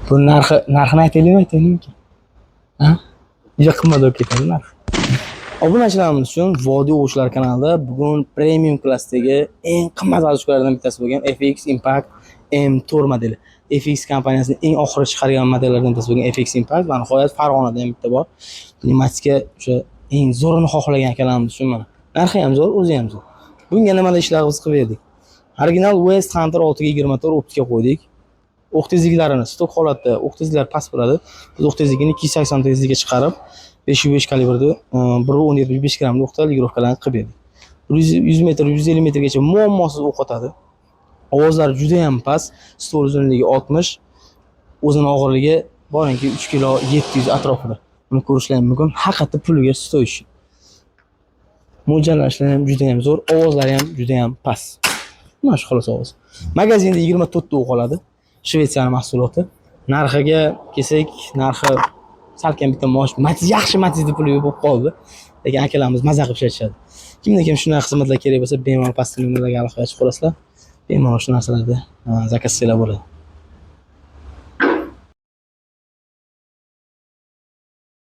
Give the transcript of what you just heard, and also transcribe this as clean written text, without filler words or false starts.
Bu narxini aytaylikmi, aytaylikmi? Ha? Juda qimmat bo'lib ketadi narxi. Obunachilarimiz uchun Vodiy Ovchilar kanalida bugun premium klassdagi eng qimmat vazishkalardan bittasi bo'lgan FX Impact M4 modeli. FX kompaniyasining eng oxiri chiqargan modellaridan bittasi bo'lgan FX Impact va nihoyat Farg'onada ham bitta bor. Pnevmatika o'sha eng zo'rini xohlagan akalarimiz uchun mana. Narxi ham zo'r, o'zi ham zo'r. Bunga nimalar ishlar biz qilib berdik? Original West Hunter 6 ga 24 optika qo'ydik. O'q tezliklarini stok holatda o'q tezliklari past bo'ladi. Biz o'q tezligini 280 tezlikka chiqarib, 5,5 kalibrda 1,75 grammli o'qda регулировка larni qilib berdik. 100 metr, 150 metrgacha muammosiz o'q otadi. Ovozlari juda ham past, ствол uzunligi 60, o'zini og'irligi boringki 3 kilo 700 atrofida. Buni ko'rishlari mumkin. Haqiqatda puliga стоящий. Mo'ljallashlari ham juda ham zo'r, ovozlari ham juda ham past. Mana shu xolos ovoz. Magazinda 24 ta o'q oladi. Shvetsiyaning mahsuloti. Narxiga kelsak, narxi salkam bitta mosh, Matiz, yaxshi Matizni puli bo'lib qoldi. Lekin akalarimiz maza qilib ishlatishadi. Kimda kim shunaqa xizmatlar kerak bo'lsa, bemalol pastki nomerlarga aloqaga chiqib olasizlar. Bemalol shu narsalarda заказ qilsanglar bo'ladi.